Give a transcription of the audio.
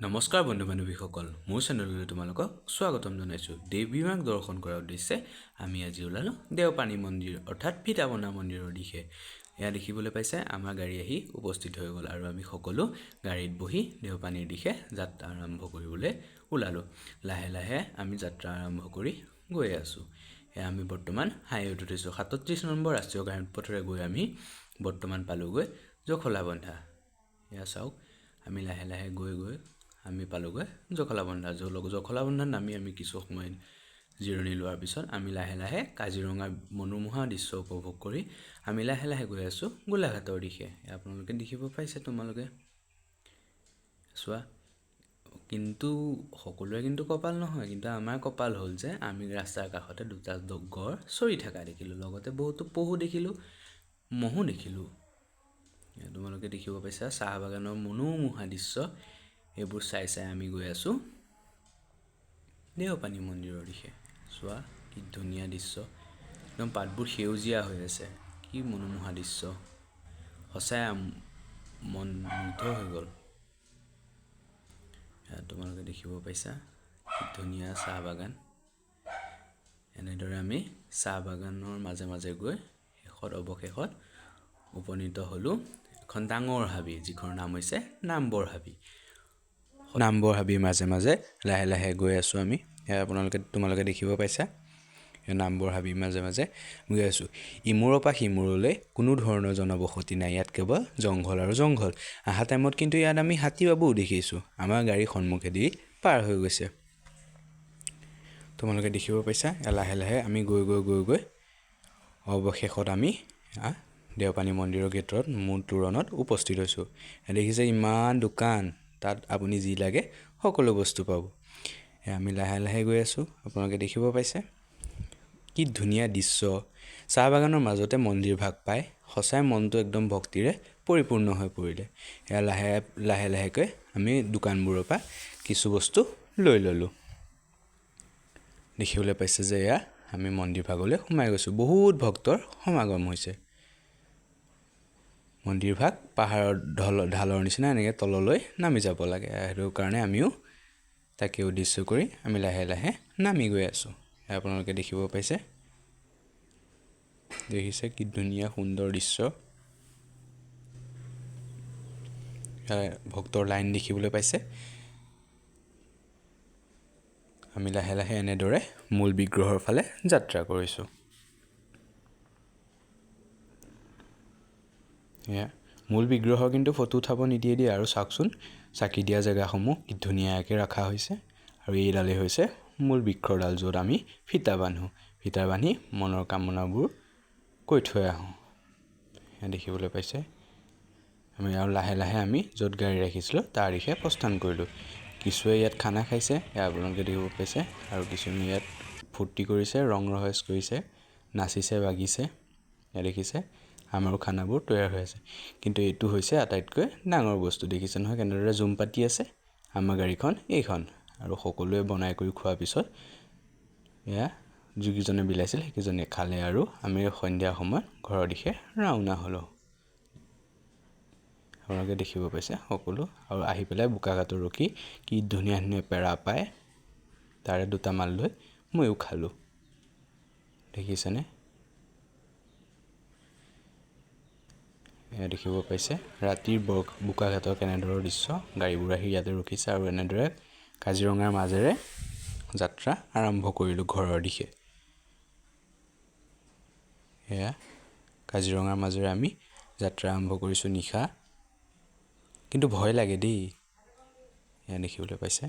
নমস্কাৰ বন্ধু বান্ধৱীসকল, মোৰ চেনেললৈ তোমালোকক স্বাগতম জনাইছোঁ। দেৱী মাক দৰ্শন কৰাৰ উদ্দেশ্যে আমি আজি ওলালোঁ দেওপানী মন্দিৰ অৰ্থাৎ ফিতাবন্ধা মন্দিৰৰ দিশে। এয়া দেখিবলৈ পাইছে, আমাৰ গাড়ী আহি উপস্থিত হৈ গ'ল আৰু আমি সকলো গাড়ীত বহি দেওপানীৰ দিশে যাত্ৰা আৰম্ভ কৰিবলৈ ওলালোঁ। লাহে লাহে আমি যাত্ৰা আৰম্ভ কৰি গৈ আছোঁ। এয়া আমি বৰ্তমান হাইৱেত উঠিছোঁ। 37 নম্বৰ ৰাষ্ট্ৰীয় ঘাইপথেৰে গৈ আমি বৰ্তমান পালোঁগৈ জখলাবন্ধা। এয়া চাওক, আমি লাহে লাহে গৈ গৈ আমি পালোঁগৈ জখলাবন্ধা। জখলাবন্ধাত নামি আমি কিছু সময় জিৰণি লোৱাৰ পিছত আমি লাহে লাহে কাজিৰঙাৰ মনোমোহা দৃশ্য উপভোগ কৰি আমি লাহে লাহে গৈ আছোঁ গোলাঘাটৰ দিশে। আপোনালোকে দেখিব পাইছে, তোমালোকে চোৱা। কিন্তু সকলোৰে কিন্তু কপাল নহয়, কিন্তু আমাৰ কপাল হ'ল যে আমি ৰাস্তাৰ কাষতে দুটা গঁড় চৰি থকা দেখিলোঁ, লগতে বহুতো পহু দেখিলোঁ, ম'হো দেখিলোঁ। তোমালোকে দেখিব পাইছা চাহ বাগানৰ মনোমোহা দৃশ্য। এইবোৰ চাই চাই আমি গৈ আছোঁ দেওপানী মন্দিৰৰ দিশে। চোৱা কি ধুনীয়া দৃশ্য, একদম পাতবোৰ সেউজীয়া হৈ আছে, কি মনোমোহা দৃশ্য, সঁচাই মন মুগ্ধ হৈ গ'ল। তোমালোকে দেখিব পাইছা কি ধুনীয়া চাহ বাগান। এনেদৰে আমি চাহ বাগানৰ মাজে মাজে গৈ অৱশেষত উপনীত হ'লোঁ এখন ডাঙৰ হাবি, যিখনৰ নাম হৈছে নামবৰ হাবি। নামবৰ হাবিৰ মাজে মাজে লাহে লাহে গৈ আছোঁ আমি। সেয়া তোমালোকে দেখিব পাইছা, নামবৰ হাবিৰ মাজে মাজে গৈ আছোঁ। ইমূৰৰ পৰা সিমূৰলৈ কোনো ধৰণৰ জনবসতি নাই, ইয়াত কেৱল জংঘল আৰু জংঘল। অহা টাইমত কিন্তু ইয়াত আমি হাতী বাবুও দেখিছোঁ, আমাৰ গাড়ীৰ সন্মুখেদি পাৰ হৈ গৈছে। তোমালোকে দেখিব পাইছা, লাহে লাহে আমি গৈ গৈ গৈ গৈ অৱশেষত আমি দেওপানী মন্দিৰৰ গেটত মূল তোৰণত উপস্থিত হৈছোঁ। দেখিছে ইমান দোকান, তাত আপুনি যি লাগে সকলো বস্তু পাব। আমি লাহে লাহে গৈ আছোঁ, আপোনালোকে দেখিব পাইছে কি ধুনীয়া দৃশ্য। চাহ বাগানৰ মাজতে মন্দিৰ ভাগ পাই সঁচাই মনটো একদম ভক্তিৰে পৰিপূৰ্ণ হৈ পৰিলে। এয়া লাহে লাহে লাহেকৈ আমি দোকানবোৰৰ পৰা কিছু বস্তু লৈ ল'লোঁ। দেখিবলৈ পাইছে যে এয়া আমি মন্দিৰ ভাগলৈ সোমাই গৈছোঁ, বহুত ভক্তৰ সমাগম হৈছে। মন্দিৰভাগ পাহাৰৰ ঢালৰ নিচিনা এনেকৈ তললৈ নামি যাব লাগে, সেইটো কাৰণে আমিও তাকে উদ্দেশ্য কৰি আমি লাহে লাহে নামি গৈ আছোঁ। আপোনালোকে দেখিব পাইছে, দেখিছে কি ধুনীয়া সুন্দৰ দৃশ্য। ভক্তৰ লাইন দেখিবলৈ পাইছে। আমি লাহে লাহে এনেদৰে মূল বিগ্ৰহৰ ফালে যাত্ৰা কৰিছোঁ। এয়া মূল বিগ্ৰহৰ কিন্তু ফটো উঠাব নিদিয়ে দেই। আৰু চাওকচোন চাকি দিয়া জেগাসমূহ কি ধুনীয়াকৈ ৰখা হৈছে। আৰু এইডালেই হৈছে মূল বৃক্ষডাল, য'ত আমি ফিটা বান্ধো, ফিটা বান্ধি মনৰ কামনাবোৰ কৈ থৈ আহোঁ। এয়া দেখিবলৈ পাইছে, আমি আৰু লাহে লাহে আমি য'ত গাড়ী ৰাখিছিলোঁ তাৰ দিশে প্ৰস্থান কৰিলোঁ। কিছুৱে ইয়াত খানা খাইছে, এয়া আপোনালোকে দেখিব পাইছে, আৰু কিছুমানে ইয়াত ফূৰ্তি কৰিছে, ৰং ৰহইচ কৰিছে, নাচিছে বাগিছে। এয়া দেখিছে আমাৰো খানাবোৰ তৈয়াৰ হৈ আছে। কিন্তু এইটো হৈছে আটাইতকৈ ডাঙৰ বস্তু, দেখিছে নহয় কেনেদৰে জুম পাতি আছে আমাৰ গাড়ীখন এইখন। আৰু সকলোৱে বনাই কৰি খোৱাৰ পিছত এয়া যিকেইজনে বিলাইছিল সেইকেইজনে খালে আৰু আমি সন্ধিয়া সময়ত ঘৰৰ দিশে ৰাওনা হ'লোঁ। আপোনালোকে দেখিব পাইছে সকলো। আৰু আহি পেলাই বোকাখাতত ৰখি কি ধুনীয়া ধুনীয়া পেৰা পায়, তাৰে দুটামান লৈ ময়ো খালোঁ। দেখিছেনে, এয়া দেখিব পাইছে ৰাতিৰ বোকাখাতৰ কেনেদৰে দৃশ্য। গাড়ীবোৰ আহি ইয়াতে ৰখিছে আৰু এনেদৰে কাজিৰঙাৰ মাজেৰে যাত্ৰা আৰম্ভ কৰিলোঁ ঘৰৰ দিশে। এয়া কাজিৰঙাৰ মাজেৰে আমি যাত্ৰা আৰম্ভ কৰিছোঁ নিশা, কিন্তু ভয় লাগে দেই। এয়া দেখিবলৈ পাইছে।